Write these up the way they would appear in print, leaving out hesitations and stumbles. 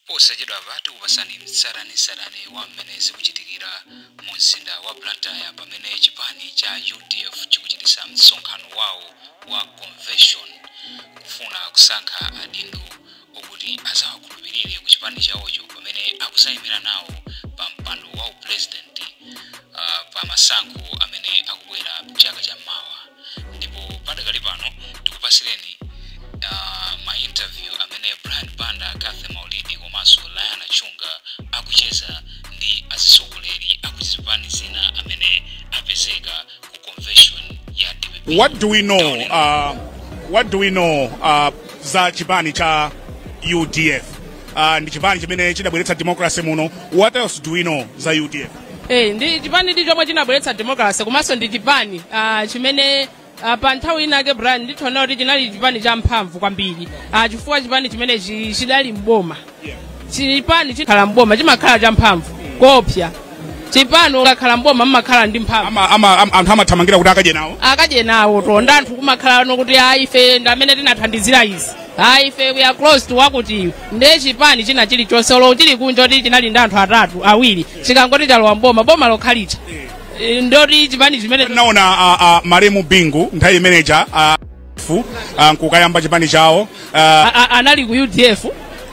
Posachedwapa tikupasani mtsatanetsatane wa mmene zikuchitikira mu mzinda wa Blantyre pamene chipani cha UDF chikuchititsa msonkhano wawo wa convention kufuna kusankha adindo okuti azawakhulupirire ku chipani chawocho pamene akuzayimira nawo pa mpando wa upresident pa masankho amene akubwera mchaka cha mawa. Ndipo padakali pano tikupasireni ma interview amene Brian Banda, Cathy Maulidi komanso Liana Chunga akucheza ndi atsogoleri akuzipani zina amene apezeka ku convention ya DPP. What do we know? What do we know za chipani cha UDF? Ndi chipani chimene chidabweretsa democracy muno. What else do we know za UDF? Ndi chipani ndi chomwe chinabweretsa democracy, komanso ndi chipani chimene pa nthawi inake, Brian, ndithoona kuti chinali chipani cha mphamvu kwambiri, chifukwa chipani chimene chidali mboma. Chipani chikhala mboma chimakhala cha mphamvu kopya. Chipani ukakhala mboma mmakhala ndi mphamvu. Anthu amathamangira kuti akadye nawo. Akadye nawo to ndi anthu kumakhala no kuti ayi, ife ndi amene tinathandizira izi, ayi, ife we are close to wakuti. Ndiye chipani china chilichonse, olo chili kunja kuti chinali ndi anthu atatu, awiri, chikangoti chalowa mboma, boma lokhalicha, ndoti chipani chimene Naona malemu Bingu nthawi imeneja nkukayamba chipani chawo. Anali ku UDF,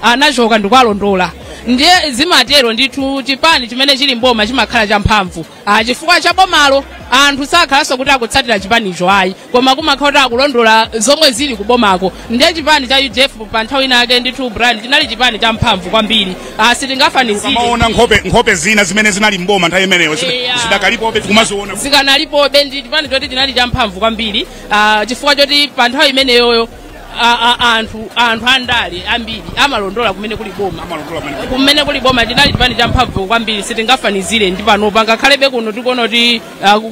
anachoka ndikwalondola. Ndiye zimatero ndithu, chipani chimene chili mboma chimakhala champhamvu chifukwa cha bomalo. Anthu sakhalanso kuti akutsatira chipanicho ayi, koma kumakhala kuti akulondola zomwe zili kubomako. Ndiye chipani cha UDF pa nthawi inake ndithu, Brian, chinali chipani champhamvu kwambiri, sitingafanizire. Amaona nkhope zina zimene zinali mboma nthawi imeneyo zidakalipobe, tikumaziona. Zikanalipobe. Ndi chipani choti chinali champhamvu kwambiri, chifukwa choti pa nthawi imeneyoyo anthu andale ambiri amalondola kumene kuli boma. Amalondola kumene kuli. Kumene kuli boma. Chinali chipani champhamvu kwambiri, sitingafanizire ndi panopa. Ngakhalebe kuno tikuona kuti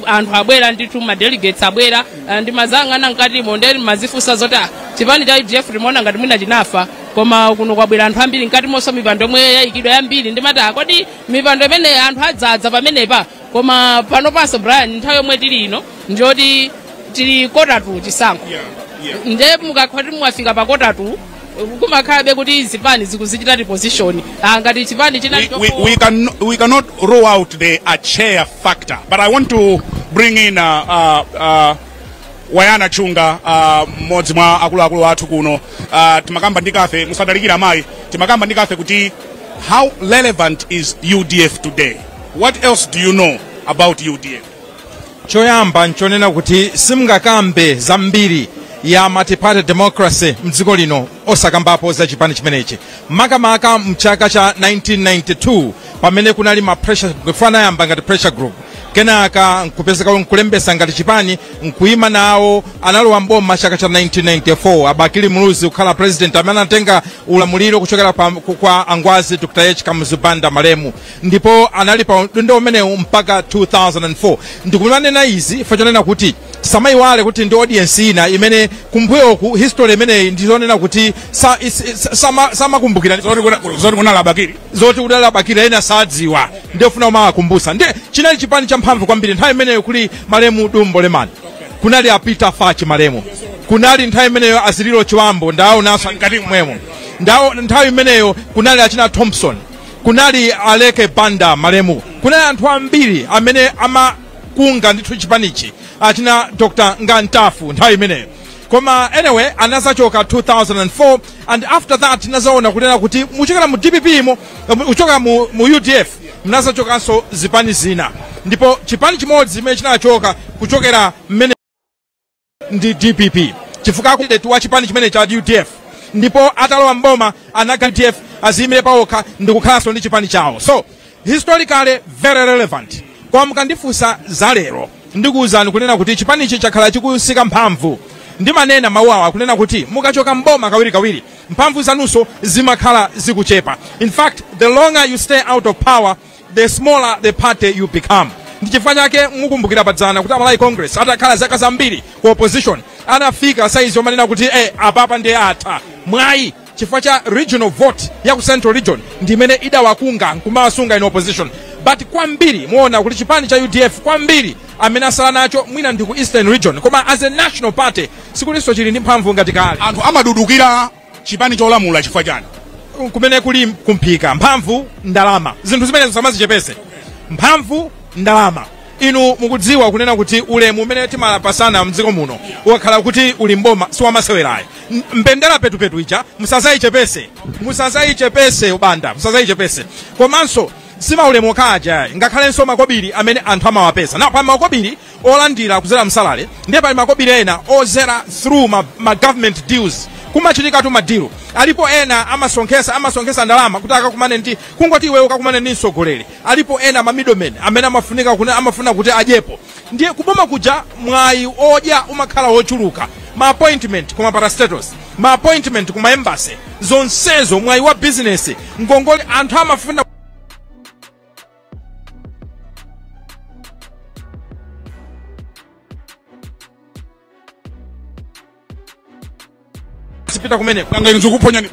anthu abwera ndithu, ma delegates abwera, ndi mazang'ana mkatimo, ndi mazifunsa zoti chipani cha UDF timaona ngati mwina chinafa, koma kuno kwabwera anthu ambiri. Mkatimonso mipando yomwe yayikidwa yambiri, ndimati kodi mipando imene anthu adzadza pamenepa? Koma panopanso, Brian, nthawi yomwe tili ino ndiyoti tili quarter to chisankho. Nde mukakhala kuti mwafika pa quarter to, kumakhalabe kuti zipani zikuzichita reposition. Ngati chipani chinali We cannot rule out the Atcheya factor, but I want to bring in Wayana Chunga, mmodzi mwa akuluakulu athu kuno. Timakamba ndi Kafe, musadalikira mayi, timakamba ndi Kafe kuti how relevant is UDF today? What else do you know about UDF? Choyamba nchonena kuti simungakambe zambiri ya multi-party democracy mdziko lino osakambapo za chipani chimenechi, makamaka mchaka cha 1992 pamene kunali ma pressure. Anayamba ngati pressure group, kenaka nkupezeka nkulembesa ngati chipani, nkuyima nawo. Analowa mboma chaka cha 1994, Abakili Muluzi kukhala president amene anatenga ulamuliro kuchokera kwa angwazi Dr H Kamuzu Banda malemu, ndipo anali pa udindo umenewu mpaka 2004. Ndikumanena izi fachonena kuti samayiwale kuti ndi audience ina imene kumbuyoku history imeneyi ndizonena kuti samakumbukira. Zoti kunali Abakili. Zoti kudali Abakili ena sadziwa, ndiyofuna kumawakumbusa. Ndiye chinali chipani champhamvu kwambiri nthawi imeneyo. Kuli malemu Dumbo Lemani, kunali a Peter Fachi malemu, kunali nthawi imeneyo Azililo Chiwambo, ndaonanso Mkati mwemo ndawo. Nthawi imeneyo kunali achina Thompson, kunali Aleke Banda malemu, kunali anthu ambiri amene amakunga ndithu chipanichi, achina Dr Ngantafu nthawi imeneyo. Koma anyway, anazachoka 2004, and after that tinazaona kunena kuti muchokera mu DPP mo, kuchoka mu UDF mnazachokanso zipani zina, ndipo chipani chimodzi chimene chinachoka kuchokera mmene ndi DPP, chifukwa president wa chipani chimene cha UDF, ndipo atalowa mboma anaga UDF aziyimire pawokha ndi kukhalanso ndi chipani chawo. So historically very relevant. Koma mukandifunsa za lero, ndikuwuzani kunena kuti chipanichi chakhala chikusika mphamvu. Ndimanena mawu awa kunena kuti mukachoka mboma kawirikawiri, mphamvu zanunso zimakhala zikuchepa. In fact, the longer you stay out of power, the smaller the party you become. Ndi chifukwa chake mukumbukira padzana kuti Amalawi Congress atakhala zaka zambiri ku opposition, anafika saizi yomanena kuti apapa ndiye atha mwayi, chifukwa cha regional vote ya ku Central Region ndi imene idawakunga nkumawasunga in opposition. But kwambiri muona kuti chipani cha UDF kwambiri amene asala nacho mwina ndi ku Eastern Region, koma as a national party sikutinso chili ndi mphamvu ngati kale. Anthu amadudukira chipani cholamula chifukwa chani? Kumene kuli kumphika, mphamvu ndalama, zinthu zimenezo samazichepese. Mphamvu ndalama, inu mukudziwa kunena kuti ulemu umene timapasana mdziko muno ukakhala kuti uli mboma siwamasewerayo. Mbendera petupetu ija musazayichepese, musazayichepese ubanda, musazayichepese. Komanso simaulemu okhaja, ngakhalenso makobiri amene anthu amawapeza na pa makobiri olandira kuzera msalale, ndiye pali makobiri ena ozera through ma government deals. Kumachitikatu ma deal, alipo ena amasonkhesa ndalama kuti akakumane ndi, kungoti iwe ukakumane ndi mtsogoleri. Alipo ena ma middlemen amene amafunika kuna amafuna kuti adyepo. Ndiye kuboma kuja mwayi odya umakhala wochuluka, ma appointment kuma parastatals, ma appointment kuma embassy, zonsezo, mwayi wa business, ngongole, anthu amafuna. Sipita kumeneko. Nanga inu zikuphonyani?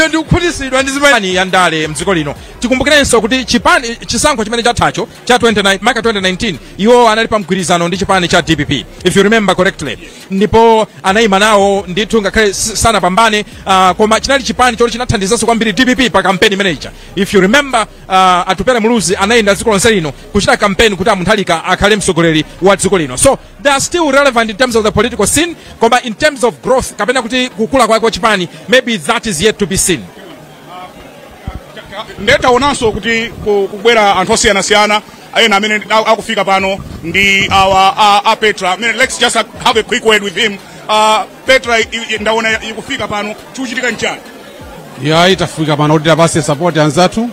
Ndikukhutitsidwa ndi zimene ya ndale mdziko lino. Tikumbukirenso kuti chipani chisankho chimene chathacho cha 29 maka 2019, iwo anali pa mgwirizano ndi chipani cha DPP, if you remember correctly, ndipo anayima nawo ndithu, ngakhale sanapambane, koma chinali chipani choti chinathandizanso kwambiri DPP pa campaign manager. If you remember, Atupele Muluzi anayenda dziko lonse lino kuchita campaign kuti aMutharika akhale mtsogoleri wa dziko lino. So they are still relevant in terms of the political scene, koma in terms of growth kapena kuti kukula kwake kwa chipani, maybe that is yet to be seen. Ndetaonanso kuti kubwera anthu osiyanasiyana ena amene akufika pano ndi awa a Petra. I mean, let's just have a quick word with him. Petra ndaona ikufika pano, chikuchitika nchani? Ya, tafika pano kuti apase support anzathu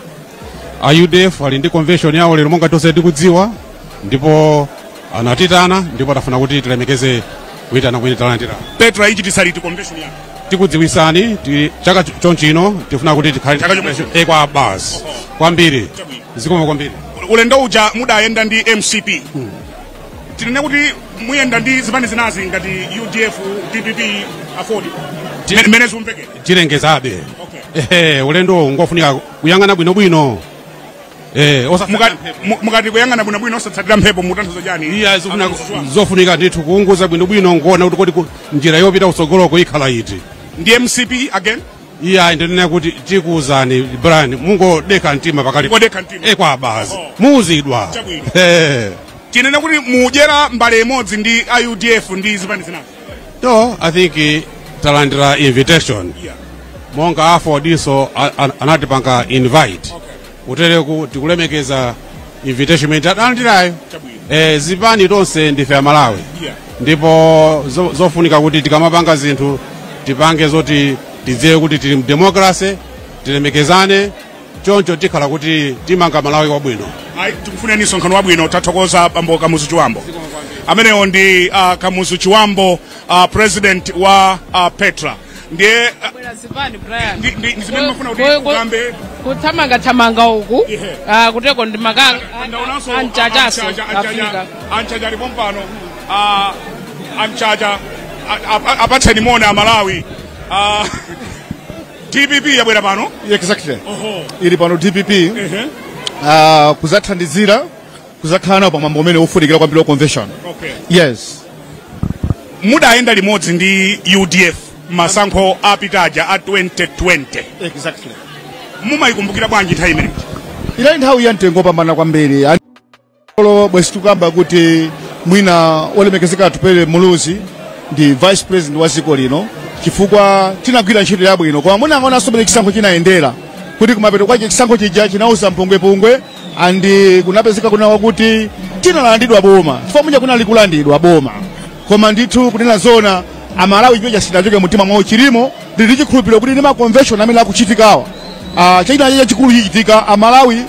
a UDF, ali ndi convention yawo lero monga tonse tikudziwa, ndipo anatitana, ndipo tafuna kuti tilemekeze kuyitana kumene talandira. Petra ichitisa liti convention yake? Tikudziwisani chaka chonchino tifuna kuti tikhale. Chaka chomwe. Kwa basi kwambiri. Zikomo kwambiri. Ulendo uja mudayenda ndi MCP, tinene kuti muyenda ndi zipani zinazi ngati UDF, DPP, AFORD, mmene zimvekera? Tilengezabe. Okay. Ehe, ulendo ngofunika kuyang'ana bwinobwino. Mukati kuyang'ana bwinobwino osatsatira mphepo, mutanthauza chani? Iya, zofunika ndithu kuunguza bwinobwino, nkuona kuti kodi njira yopita kutsogoloko ikhala iti. Ndi MCP again? Iya, ndinena kuti tikuwuzani, Brian, mungodekha mtima pakali. Mungodekha mtima. Kwa basi. Oho. Muuzidwa. Chabwino. Eh. Tinene kuti mudyera mbale imodzi ndi a UDF ndi zipani zinazi? No, I think talandira invitation. Monga AFORDiso anatipanga invite. Kutereku tikulemekeza invitation imene talandirayo. Chabwino. Zipani tonse ndife Amalawi. Ndipo zofunika kuti tikamapanga zinthu tipange zoti tidziwe kuti tili mdemocracy, tilemekezane, choncho tikhala kuti timanga Malawi wabwino. Ayi, tikufuneni msonkhano wabwino. Tathokoza, bambo Kamuzu Chiwambo. Amenewo ndi Kamuzu Chiwambo, president wa Petra. Ndiye Bwera zipani, Brian. Ndi zimene mafuna kuti ukambe. Kuthamangathamanga uku. Kuteko ndi maka Ndaonanso anchachaso Anchacha. Afrika. Anchacha alipo mpano. Anchacha apatseni moni Amalawi. DPP yabwera pano. Exactly. Oho. Ili pano DPP kuzathandizira, kuzakhala nawo pamwambo umene ufunikira kwambiri wa convention. Yes. Mudayenda limodzi ndi UDF masankho apitaja a 2020. Exactly. Mumayikumbukira bwanji nthawi imeneyi? Inali nthawi ya mtengo wopambana kwambiri. Olo bwezi tikuyamba kuti mwina olemekezeka Atupele Muluzi ndi vice president wa dziko lino chifukwa tinagwira ntchito yabwino, koma munang'onanso pamene chisankho chinayendera kuti kumapeto kwake chisankho chija chinauza mpungwepungwe, andi kunapezeka kunawa kuti tinalandidwa boma, chifukwa muja kunali kulandidwa boma. Koma ndithu kunena zona, Amalawi chimene chasinachoke mtima mwawo chilimo ndili chikhulupiriro kuti ndi ma convention amene akuchitikawa, chachina chachikulu chichitika, Amalawi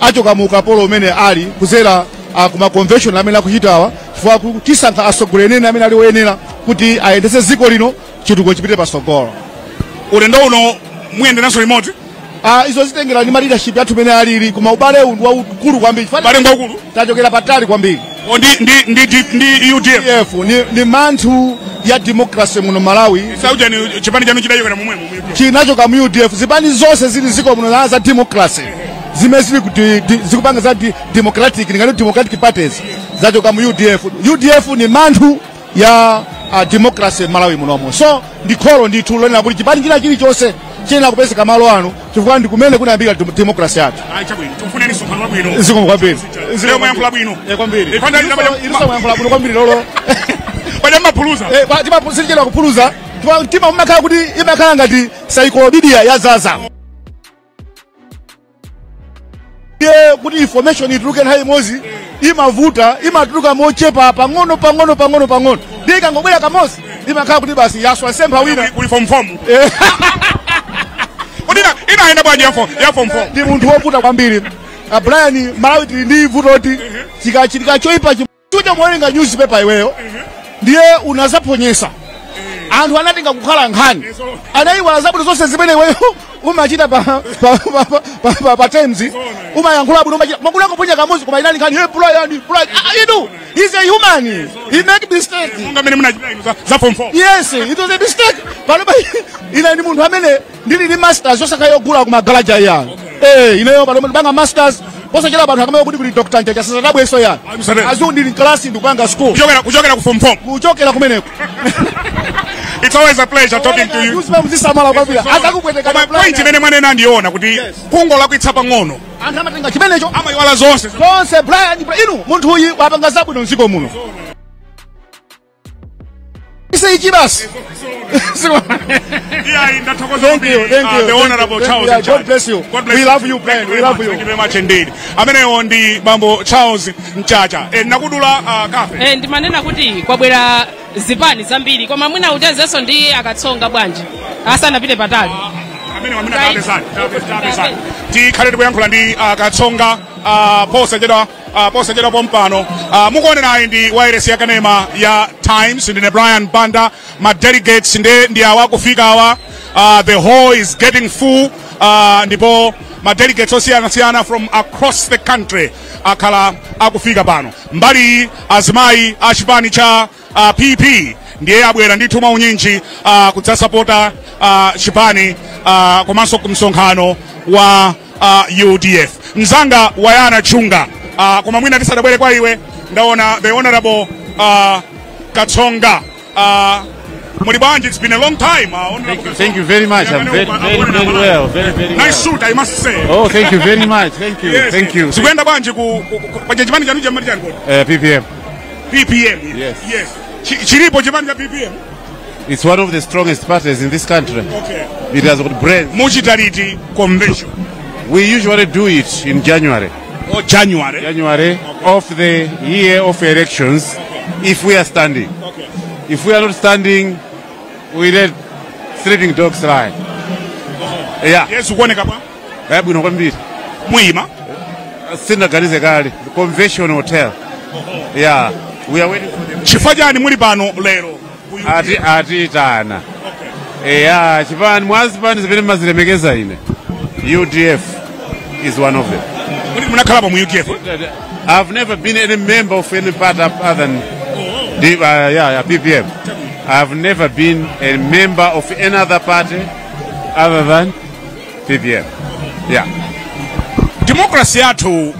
achoka mu ukapolo umene ali kuzera kuma convention amene akuchitawa, chifukwa tisankha atsogoleri ene amene ali oyenera kuti ayendetse dziko lino, chitukuko chipite patsogolo. Ulendo uno muyenderanso limodzi? Izo zitengera ndi ma leadership yathu imene alili, koma ubale uwu ndi waukulu kwambiri. Ubale ngwaukulu? Tachokera patali kwambiri. O, ndi UDF? UDF ni manthu ya democracy muno Malawi. Saujani chipani chanu chidachokera momwemo mu UDF? Chinachoka mu UDF. Zipani zonse zili ziko muno za democracy zimene zili kuti zikupanga za democratic, ngati democratic parties, zachoka mu UDF. UDF ni manthu ya democracy Malawi munomo, so ndi kholo ndithu lonena kuti chipani china chilichonse Chiyenera kupezeka malo ano, chifukwa ndi kumene kunayambika democracy yathu. Ayi, chabwino, tikufuneni msonkhano wabwino. Zikomo kwambiri. Lero mwayankhula bwino. Eh, kwambiri. Eh, Iluso mwayankhula bwino kwambiri lolo. Paja mmaphuluza. Eh, silichedwa kuphuluza. Chifukwa mtima umakhala kuti imakhala ngati encyclopedia ya zaza. Iye kuti information ituluke nthawi imodzi imavuta, imatuluka mochepa, pang'ono pang'ono pang'ono pang'ono, ndiye ikangobwera kamodzi imakhala kuti basi yaswa sempha wina. Kuli form form. Kodi inayenda bwanji ya form form? Ndi munthu wovuta kwambiri. Brian, Malawi tili ndi vuto kuti chikachitika choyipa chuja muwerenga newspaper iweyo, ndiye unazaphonyesa, anthu anatenga kukhala nkhani, anayiwala zabwino zonse zimene iweyo umachita pa Times, umayankhula bwino, umachita makulu akoponya kamodzi, koma inali nkhani, "Hey, Brian, Brian." Ah, inu, he's a human, he make mistake. Monga mmene munachita inu za form 4. Yes, it was a mistake. Panopa ine ndi munthu amene ndili ndi masters yosakha yogula ku magalaja ya. Eh, ineyo pano ndipanga masters, posachera panthu akamaya kuti kuli Dr. Njaja sasadabweso ya. Musatero. Azu ndili mklasi, ndikupanga school. Kuchokera ku form 4. Kuchokera kumeneko. It's always a pleasure talking to you. Newspaper muzisamala kwambiri, azakupweteka. Koma point imene mwanena ndiona kuti kungolakwitsa pang'ono, anthu amatenga chimenecho, amayiwala zonse. Zonse. Brian, inu munthu uyu wapanga zabwino mdziko muno, ise ichi basi. Yeah, ndathokoza. Thank you, thank you, The thank you, Honorable thank Charles you. Yeah, Mchacha. God bless you. God bless We you. love you, Brian. Thank you We very love much. you. Thank you very much indeed. Amenewo ndi bambo Charles Mchacha. Eh, nakudula, kafe. Eh, ndimanena kuti kwabwera zipani zambiri, koma mwina uchezenso ndi akatsonga bwanji asanapite patali. Amene wamene tapezani, tapezani, tikhale tikuyankhula ndi Katsonga posachedwa pompano. Mukuonerayi ndi wireless yakanema ya Times, ndine Brian Banda. Ma delegates nde ndi awa kufika awa. The hall is getting full, ndipo ma delegates osiyanasiyana from across the country akhala akufika pano. Mbali azimayi a chipani cha PP ndiye abwera ndithu maunyinji kudzasapota chipani komanso kumsonkhano wa UDF. Mzanga Wayana Chunga, koma mwina tisadabwere kwa iwe, ndaona the Honorable Katsonga. Muli bwanji? It's been a long time, Honorable. Thank you, thank you very much. I'm very, very, very well. Very, very Nice well. suit, I must say. Oh, thank you very much. Thank you. Yes. Thank you. Zikuyenda bwanji paja chipani chanu chamati chani kodi? PPM. PPM. Yes. Yes. Chilipo chipani cha PPM? It's one of the strongest parties in this country. It has got brains. Muchita liti convention? We usually do it in January. Oh, January. January of the year of elections, if we are standing. If we are not standing, we let sleeping dogs lie. Yeah. Yes, ukuoneka bwa? Eh, bwino kwambiri. Mwima? Sinaganize kale. The Convention Hotel. Yeah. We are waiting for them. Chifukwa chani muli pano lero? Ati atiitana. Eya, chipani mwazipani zimene mazilemekeza ine, UDF is one of them. Kuti munakhalapo mu UDF? I've never been any member of any party other than the, yeah, PPM. I've never been a member of any other party other than PPM. Yeah. Democracy yathu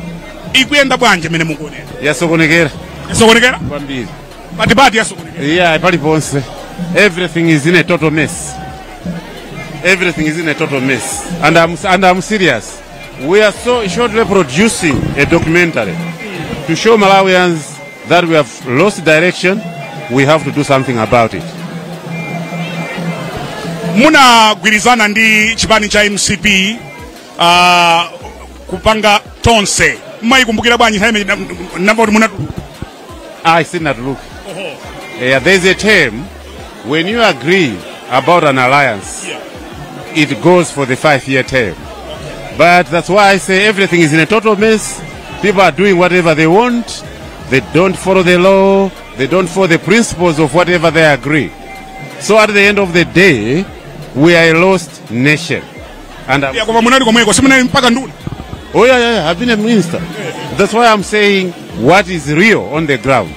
ikuyenda bwanji imene mukuonera? Yasokonekera. Yasokonekera? Kwambiri. Patipati yasokonekera? Yeah, paliponse. Everything is in a total mess. Everything is in a total mess. And I'm serious. We are so shortly producing a documentary to show Malawians that we have lost direction. We have to do something about it. Munagwirizana ndi chipani cha MCP kupanga Tonse. Mmayikumbukira bwanji nthawi imene namva kuti munatuluka? I still not look. Yeah, there's a term when you agree about an alliance, it goes for the 5-year term. But that's why I say everything is in a total mess. People are doing whatever they want. They don't follow the law. They don't follow the principles of whatever they agree. So at the end of the day, we are a lost nation. And I'm Yeah, koma munali komweko, simunali mpaka nduna? Oh yeah. I've been a minister. That's why I'm saying what is real on the ground.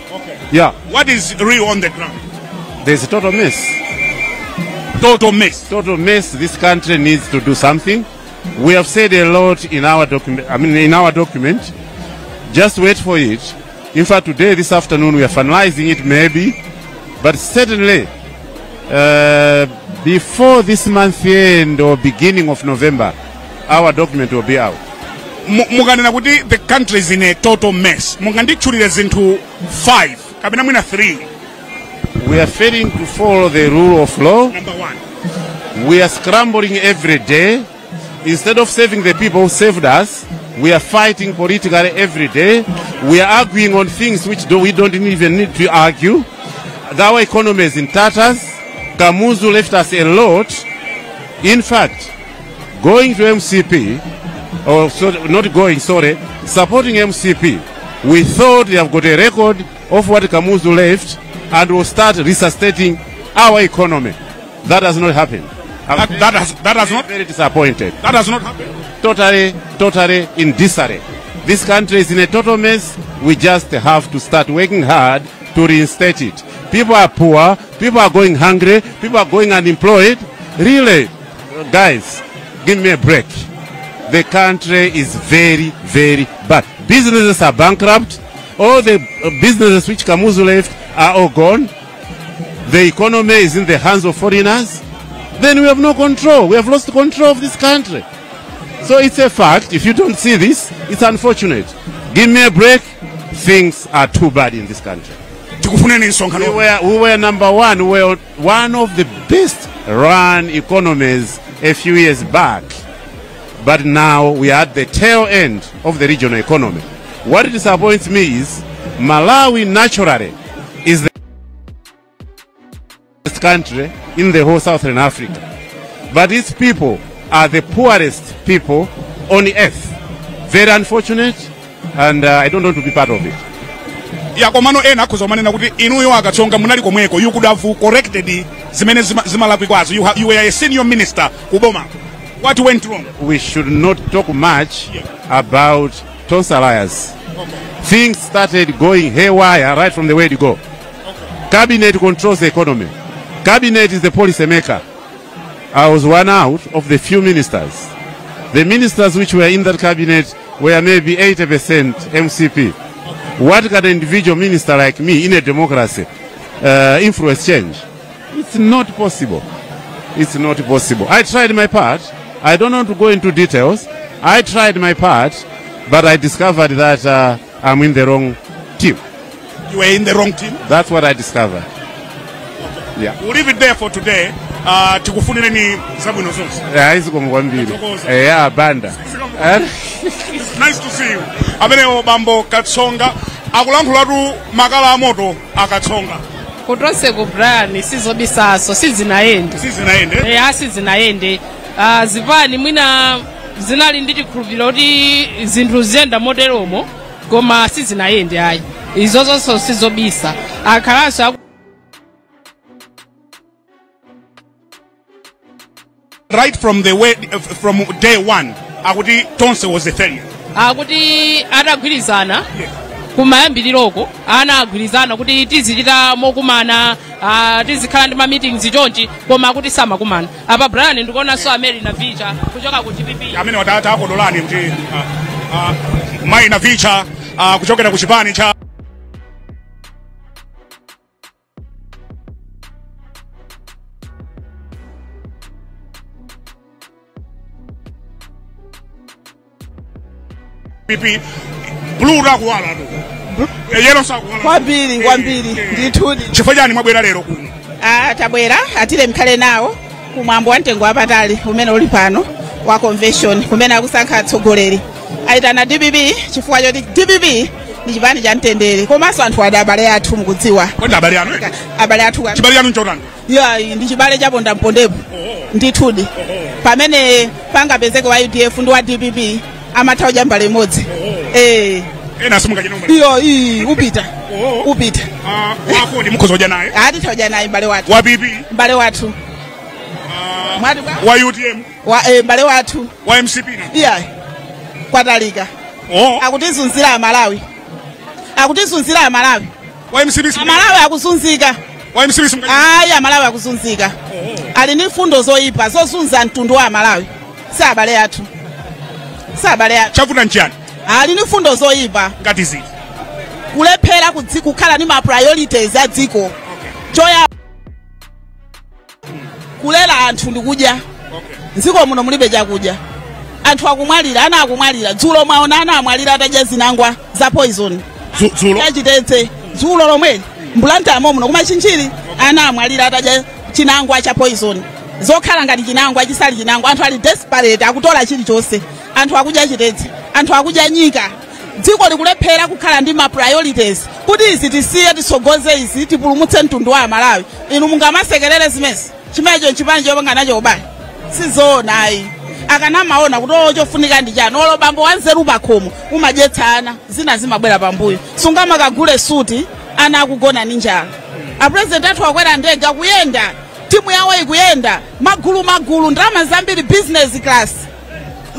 Yeah, What is real on the ground? There's a total mess. Total mess. Total mess. This country needs to do something. We have said a lot in our document. I mean, in our document. Just wait for it. In fact, today, this afternoon, we are finalizing it, maybe, but certainly Before this month end or beginning of November, our document will be out. Mukanena kuti the country is in a total mess, munganditchulire zinthu 5 kapena mwina 3? We are failing to follow the rule of law. Number 1. We are scrambling every day. Instead of saving the people who saved us, we are fighting politically every day. We are arguing on things which we don't even need to argue. Our economy is in tatters. Kamuzu left us a lot. In fact, going to MCP, or so, not going, sorry, supporting MCP, we thought they have got a record of what Kamuzu left and will start resuscitating our economy. That has not happened. That has not? Very disappointed. That has not happened? Totally, totally in disarray. This country is in a total mess. We just have to start working hard to reinstate it. People are poor, people are going hungry, people are going unemployed. Really, guys, give me a break. The country is very, very bad. Businesses are bankrupt. All the businesses which Kamuzu left are all gone. The economy is in the hands of foreigners. Then we have no control. We have lost control of this country. So it's a fact. If you don't see this, it's unfortunate. Give me a break. Things are too bad in this country. We were number one. We were one of the best run economies a few years back. But now we are at the tail end of the regional economy. What disappoints me is Malawi naturally is the best country in the whole Southern Africa. But its people are the poorest people on earth. Very unfortunate, and I don't want to be part of it. Ya komano ena akhoza manena kuti inuyo akatsonga munali komweko, you could have corrected zimene zimalakwikwazo. You were a senior minister kuboma. What went wrong? We should not talk much about Tonse Alliance. Okay. Things started going haywire right from the way to go. Okay. Cabinet controls the economy. Cabinet is the policy maker. I was one out of the few ministers. The ministers which were in that cabinet were maybe 80% MCP. Okay. What can an individual minister like me in a democracy influence change? It's not possible. It's not possible. I tried my part. I don't want to go into details. I tried my part, but I discovered that I'm in the wrong team. You were in the wrong team? That's what I discovered. Okay. Yeah. We'll leave it there for today. Tikufunireni zabwino zonse. Zikomo kwambiri. Yeah, banda. Nice to see you. Amenewo bambo Katsonga akulankhulatu makala amoto akatsonga. Kutonse ku Brian sizobisaso sizinaende. Sizinaende? Eh, sizinaende. Zipani mwina zinali ndi chikhulupiriro kuti zinthu ziyenda moteromo koma sizinayende ayi. Izo zonse sizobisa. Akhalanso right from the way from day one akuti Tonse was a failure. Akuti atagwirizana kumayambiriroko ana agwirizana kuti tizichita mokumana, tizikhala ndi ma meetings chonchi koma akuti samakumana. Apa Brian ndikuonanso Ameri na Vicha kuchoka ku DPP. Amene watata akodolani kuti Mai na Vicha kuchokera ku chipani cha PP blue rakuwala tu. Yellow sakuwala. Kwambiri kwambiri ndithudi. Chifukwa chani mwabwera lero kuno? Tabwera atile mkhale nawo kumwambo wa mtengo wapatali umene uli pano wa convention kumene akusankha atsogoleri. Aitana DPP chifukwa choti DPP ndi chipani cha mtendere komanso anthu ada abale athu mukudziwa. Kodi abale anu? Abale athu. Chibale anu nchotani? Ya ndi chibale chaponda mpondepo. Ndithudi. Pamene pangapezeke wa UDF ndi wa DPP amathawa jamba limodzi. Eh. Ena simunga jana mbale. Iyo ii upita. Upita. Wafodi mukhoza naye. Ati thoja naye mbale wathu. Wa PP. Mbale wathu. Mwati wa UTM. Wa mbale wathu. Wa MCP na. Iya. Kwatalika. Akutizunzira Amalawi. Akutizunzira Amalawi. Wa MCP. Amalawi akuzunzika. Wa MCP simunga. Ayi Amalawi akuzunzika. Ali ni fundo zoyipa zozunza mtundu wa Amalawi. Si abale athu. Sabale athu. Chavuta nchani? Ali ni fundo zoyipa. Ngati ziti. Kulephera kukhala ni ma priorities a dziko. Okay. Choya Kulera anthu ndikudya. Mdziko muno mulibe chakudya, anthu akumwalira, ana akumwalira. Dzulo mwaona ana amwalira atadya zinangwa za poison. Dzulo? Chachitetse, dzulo lomwe mBlantyremo muno kumachinjiri ana amwalira atadya chinangwa cha poison, zokhala ngati chinangwa chisali chinangwa. Anthu ali desperate, akutola chilichonse. Anthu akudya chitetse, anthu akudya nyika. Dziko likulephera kukhala ndi ma priorities kuti izi tisiye, tisogoze izi, tipulumutse mtundu wa Amalawi. Inu mungamasekerere zimezi? Chimenecho nchipani chopanga nacho ubale? Sizoona ayi. Akanamaona kuti oo, chofunika ndi chani? Olo bambo wanzeru pakhomo umadyetsa ana, zina zimabwera pambuyo. Sungamakagule suti ana akugona ndi njala. Apresident athu akwera ndege, akuyenda, timu yawo ikuyenda magulu magulu, ndalama zambiri, business class,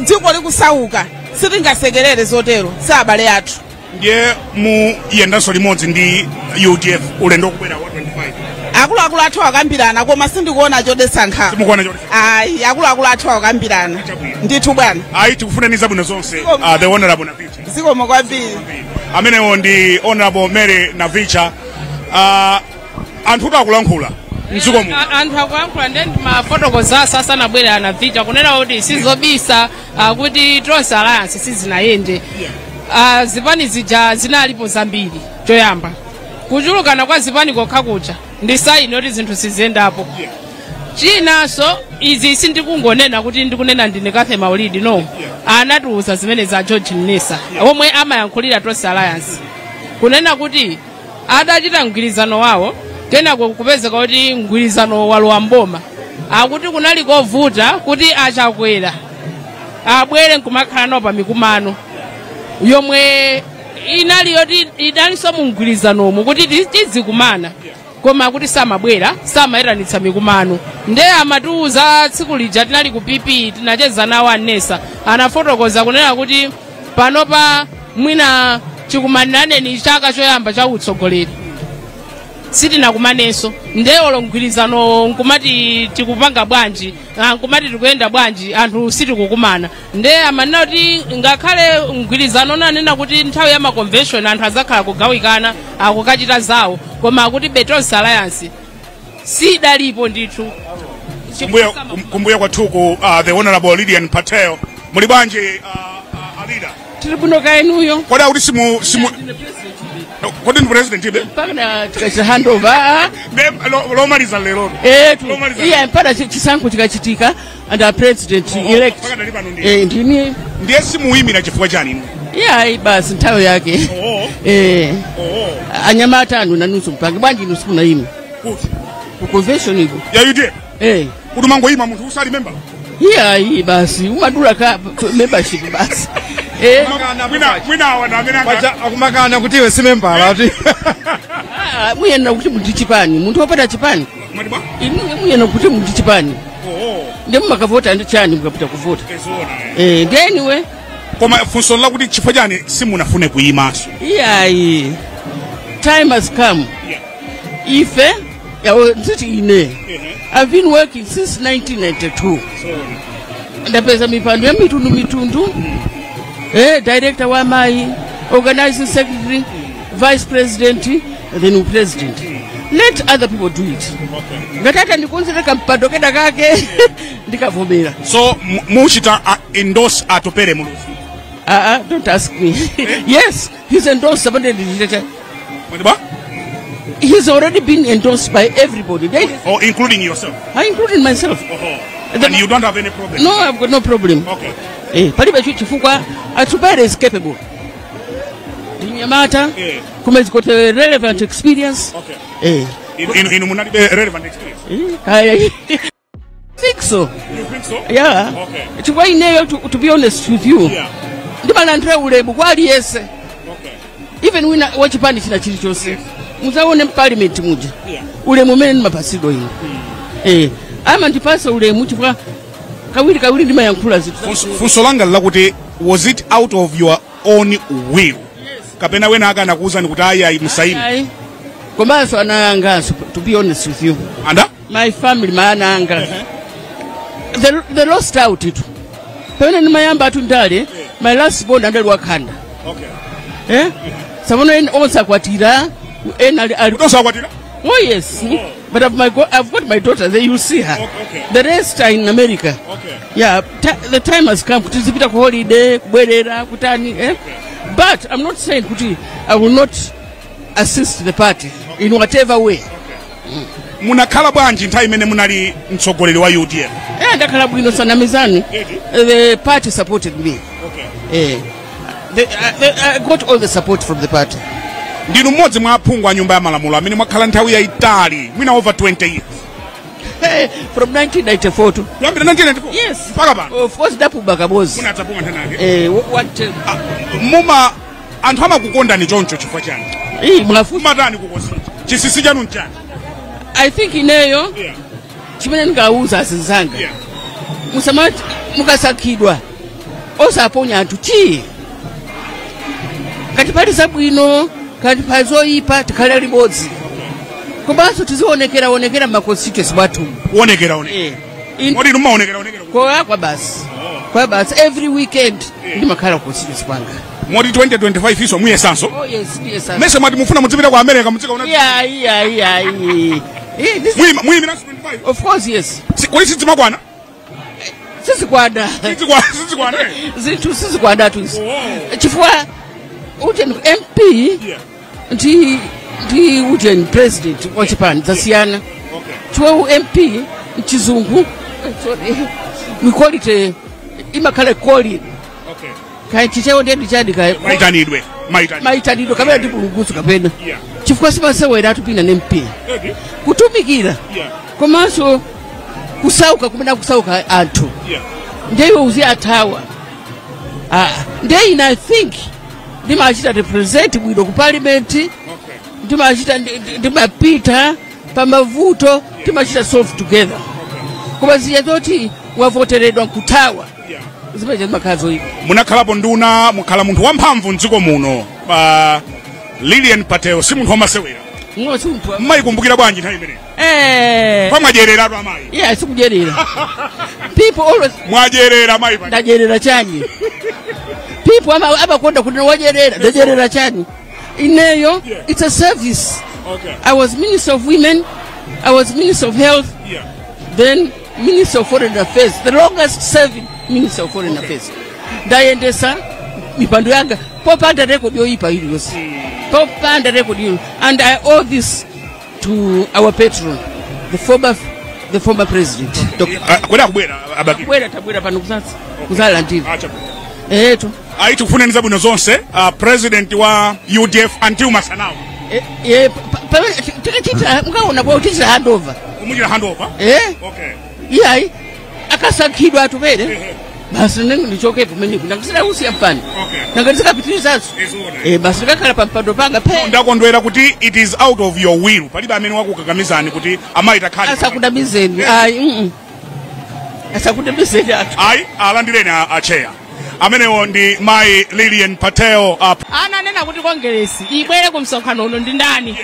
dziko likusauka. Sitingasekerere zotero, si abale athu. Ndiye muyendanso limodzi ndi UDF ulendo kubwera wa 25? Akuluakulu athu akambirana, koma sindikuona chodetsa nkhawa. Simukuona chodetsa? Ayi, akuluakulu athu akambirana. Chabwino. Ndithu bwana. Ayi, tikufuneni zabwino zonse, the Honorable Navicha. Zikomo kwambiri. Amenewo ndi Honorable Mary Navicha. Anthu akulankhula mdziko muno. Anthu akuyankhula, ndiye mafotokoza asanabwere anavicha kunena kuti sizobisa kuti Tonse Alliance sizinayende. Zipani zija zinalipo zambiri. Choyamba, kuchulukana kwa zipani kokha kuja ndi sign yoti zinthu siziyendapo. Chinanso, izi sindikungonena kuti ndikunena ndine Kathe Maulidi, no, anatiuza zimene za George Mnesa omwe amayankhulira Tonse Alliance, kunena kuti adachita mgwirizano wawo, kenako kupezeka kuti mgwirizano walowa mboma. Akuti kunali kovuta kuti Achakwera abwere nkumakhala nawo pa mikumano yomwe inali yoti idalinso mu mgwirizanomo kuti tizikumana, koma kuti samabwera, samayitanitsa mikumano. Nde amatiuza tsiku lija tinali ku PP, tinacheza nawo anesa, anafotokoza kunena kuti panopa mwina chikumananeni chaka choyamba cha utsogoleri sitinakumanenso, nde olo mgwirizano nkumati tikupanga bwanji, nkumati tikuyenda bwanji, anthu sitikukumana. Nde amanena kuti ngakhale mgwirizano nanena kuti nthawi ya maconvention anthu azakhala kugawikana, akukachita zawo, koma akuti Tonse Alliance sidalipo ndithu. Kumbuyo kwathuku, the Honorable Lilian Patel, muli bwanji, alida? Tiri bwino, kainuyo? Kodi akuti simu kodi ndi president ibe? Mpaka tikachita handover. Lomaliza lero. Etu. Lomaliza. Iya, mpaka chisankho chikachitika and our president elect. Mpaka dali pano ndi Eh, ndini. Ndiye simuyimira chifukwa chani inu? Iya, basi, nthawi yake. Oh. Eh. Oh. Anyamata anu nanunso mpange bwanji, inu simunayima? Kuti? Ku convention iko. Ya UDF? Eh. Kuti umangoyima munthu usali member? Iya, iyi basi umadula ka membership basi, eh. Mwina awa na amene Paja akumakana kuti iwe si membala ati. Ah, muyena kuti munthu chipani, munthu wopata chipani. Mwati bwa? Inu muyena kuti munthu chipani. Oh. Ndi mumakavota ndi chani mukapita kuvota? Ezoona, eh. Eh, ndi anyway. Koma funso lakuti chifukwa chani simunafune kuyimanso? Iyayi, time has come. Ife yawo, nditi ine I've been working since 1992, ndapeza mipando ya mitundu mitundu, director wa mayi, organizing secretary, vice president, then president. Let other people do it. Ngati atandikonzera kampando kena kake, ndikavomera. So muchita endorse Atupele Muluzi? Don't ask me. Yes, he's endorsed. Mwati bwa? He's already been endorsed by everybody. Oh, including yourself? I, including myself. And you don't have any problem? No, I've got no problem. Okay. Eh, palibe chifukwa Atupele is capable. Ndinyamata. Kuma he's got a relevant experience. Okay. Eh. Inu munalibe relevant experience? I think so. You think so? Yeah. Okay. Chifukwa ineyo, to be honest with you, ndimalandira ulemu kwa aliyense. Even wina wachipani china chilichonse. Muzaone mparliament muja. Ulemu umene ndimapasidwa ine. Eh, amandipasa ulemu chifukwa kawiri kawiri ndimayankhula zinthu. Funso langa lakuti, was it out of your own will, kapena wena akanakuwuzani kuti ayi, ayi, musayime? Ayi. Komanso ana anganso, to be honest with you. Anda? My family, maana anga. They lost out itu. Pamene ndimayamba atu ndale, my last born andali wakhanda. Eh? Samono ena onse akwatira, ena ali Onse akwatira? Oh yes. But I've got my daughter there, you see her. Okay. The rest are in America. Okay. Yeah, the time has come kuti zipita ku holiday, kubwerera, kutani, eh? But I'm not saying kuti I will not assist the party in whatever way. Munakhala bwanji nthawi imene munali mtsogoleri wa UDF? Eh, ndakhala bwino, sanamizani. The party supported me. Eh. I got all the support from the party. Ndinu mmodzi mwa aphungu a Nyumba ya Malamulo amene mwakhala nthawi yayitali, mwina over 20 years. Hey, from 1994 to Kuyambira 1994? Yes. Mpaka pano? Of course, ndapuma kamodzi. Munadzapuma nthawi? Eh, one term. Muma anthu amakukondani choncho chifukwa chani? Eh, mwafu. Mumatani kukosi? Chinsinsi chanu nchani? I think ineyo chimene ndingawuza azinzanga, musamati mukasankhidwa osaponya anthu chi. Ngati pali zabwino, ngati pali zoyipa, tikhale limodzi, komanso tizionekera onekera ma constituency mwathu. Kuonekera onekera? Eh. Moti inu mumaonekera onekera? Kwa basi, every weekend ndimakhala ku constituency kwanga. Moti 2025 iso muyesanso? Oh yes. Mese mwati mufuna muzipita ku America, muzikaona? Yeah. Eh, Muyimiranso 25? Of course, yes. Kodi sizimakwana? Sizikwana. Sizikwana, eh? Zinthu sizikwana tu izi, chifukwa ujeni MP ndi ujeni president wa chipani zasiyana. Chifukwa u MP mchizungu, sorry, we call it imakhala calling. Kaya Chichewa ndiye ndichadi kaya? Maitanidwe, maitanidwe. Maitanidwe kapena ndi pulungutso kapena, chifukwa simasewera atupina ne MP kutumikira komanso kusauka kumene akusauka anthu, ndiye uzi athawa. Ah, ndiye ine I think ndimachita represent bwino ku parliament, ndimachita ndimapita pamavuto, timachita solve together. Koma zija zoti wavoteredwa nkuthawa, zimene zimakhala zoyipa. Munakhalapo nduna, mukhala munthu wamphamvu mdziko muno. Lilian Patel si munthu wamasewera. Ngo, si munthu Mmayikumbukira bwanji nthawi imeneyi? Eh. Pamwadyereratu amayi. Yeah, sikudyerera. People always Mwadyerera, amayi. Ndadyerera chani? People amakonda kuti wadyerera, ndadyerera chani ineyo? It's a service. I was Minister of Women, I was Minister of Health, then Minister of Foreign Affairs, the longest serving Minister of Foreign Affairs. Ndayendesa mipando yanga popanda record yoyipa iliyonse, popanda record iyo, and I owe this to our patron, the former president, Dr. Ah, kodi akubwera abaki? Bwera, tabwera pano kusasa kuzalandira eto. Ayi, tikufuneni zabwino zonse, president wa UDF until masanawo. Eh, tikachita mukaona kwa tichita handover. Umuchita handover? Eh. Okay. Iyayi, akasankhidwa Atupele basi, nenge ndichokepo meneko, ndakisina mpando. Nanga ndikapitirizaso? Eh, basi, ndikakhala pa mpando panga pe. Ndakondwera kuti it is out of your will, palibe amene wakukakamizani kuti amayi takhali. Asakudamizeni ayi, Asakudamizeni athu. Ayi, alandireni acheya. Amenewo ndi mayi Lilian Patel. Ananena kuti Kongeresi ibwere ku msonkhano uno ndi ndani?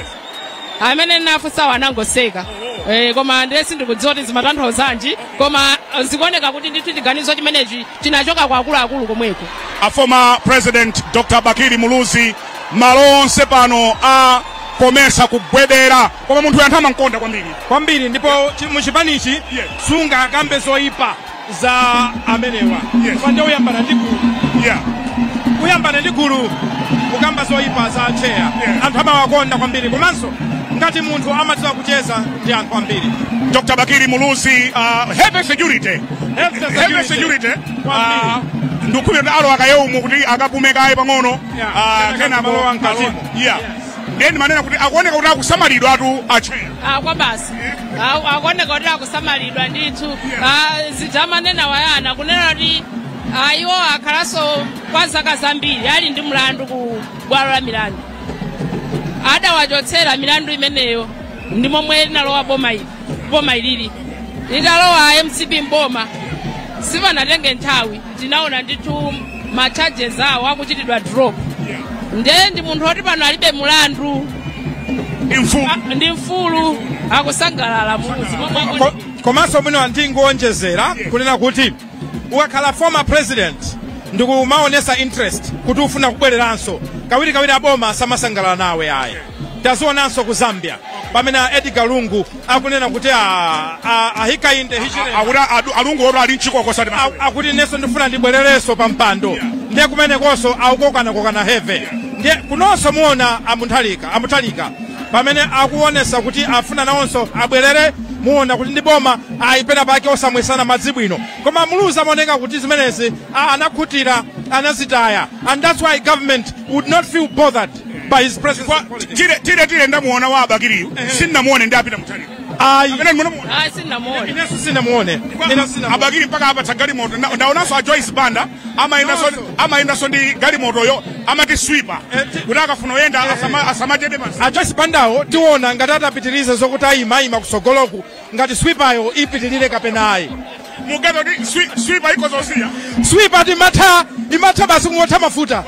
Amene nafunsawo anangoseka. Eh, koma ndiye sindikudziwa kuti zimatanthauzanji, koma zikuoneka kuti ndithu chiganizo chimenechi chinachoka kwa akuluakulu komweko. A former President Dr. Bakili Muluzi, malo onse pano a COMESA kugwedera, koma munthu anthu amankonda kwambiri. Kwambiri, ndipo muchipanichi sunga akambe zoyipa za amenewa. Pande uyambana ndi gulu, uyambana ndi gulu kukamba zoyipa za cheya. Anthu amawakonda kwambiri, komanso ngati munthu amadziwa kucheza ndi anthu ambiri. Dr. Bakili Muluzi, heavy security. Heavy Heavy security. security. Ndikukhulupirira alo akayeumu kuti akapume kaye pang'ono. Kenako Kenako malowa mkatimo. Yeah, ndiye ndimanena kuti akuoneka kuti akusamalidwa atu acheya. Ah, kwa basi. Ah, akuoneka kuti akusamalidwa ndithu. Ah, zitamanena wayana kunena kuti iwo akhalanso kwa zaka zambiri ali ndi mlandu ku bwalo la milandu, adawachotsera milandu imeneyo. Ndi momwe linalowa boma ili, boma ilili litalowa MCP mboma, sipanatenge nthawi tinaona ndithu ma charges awo akuchitidwa drop. Ndiye ndi munthu woti pano alibe mulandu. Ndi mfulu. Ah, ndi mfulu, akusangalala Muluzi momwe. Komanso mwino ndingonjezera kunena kuti ukakhala former president ndikumaonesa interest kuti ufuna kubwereranso, kawirikawiri aboma samasangalala nawe ayi. Tazionanso ku Zambia. Pamene a Edgar Lungu akunena kuti a Hakainde Hichilema Akuti alungu oto ali mchikoko sati. Akuti inenso ndifuna ndibwererenso pa mpando. Ndiye kumenekonso akukokanakokana heavy. Ndiye kunonso muona a Mutharika pamene akuonesa kuti afuna nawonso abwerere. Muona kuti ndi boma ayipena pake osamwesana madzi bwino, koma Muluzi amaoneka kuti zimenezi anakhutira, anazitaya, and that's why government would not feel bothered by his presence in politics. Tire ndamuona wa Abakiriyu, sindinamuone ndi apita Mutharika. Ayi. Amene munamuona? Ah, sindinamuone. Inenso sinamuone, ine sinamuone. Abakiri mpaka apatsa galimoto. Ndaonanso a Joyce Banda amayendanso Nonso. amayendanso ndi galimotoyo, amati sweeper, kuti akafuna oyenda asamachede pansi. A Joyce Bandawo tiona ngati atapitirize zokuti ayimayima kusogoloku, ngati sweeper-yo ipitirire kapena ayi. Mugeto ndi sweeper ikozosiya. Sweeper ti imatha basi kungotha mafuta.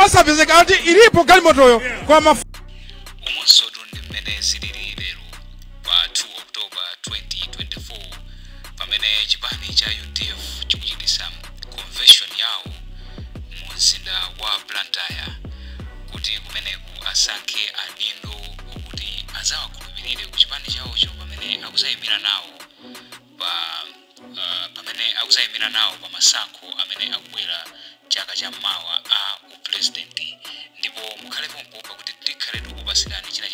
Osapezeka kuti ilipo galimotoyo kwa mafuta. Umonsotu ndi mmene zilili lero pa 2 October 2024, pamene chipani cha UDF chikuchitisa convention yawo mu mzinda wa Blantyre, kuti kumeneku asankhe adindo okuti azawakhulupirire ku chipani chawocho pamene akuzayimira nawo pa masankho amene akubwera chaka chammawa a upresidenti. Ndipo mukhale pompo, pakuti tikhale tikupasirani china.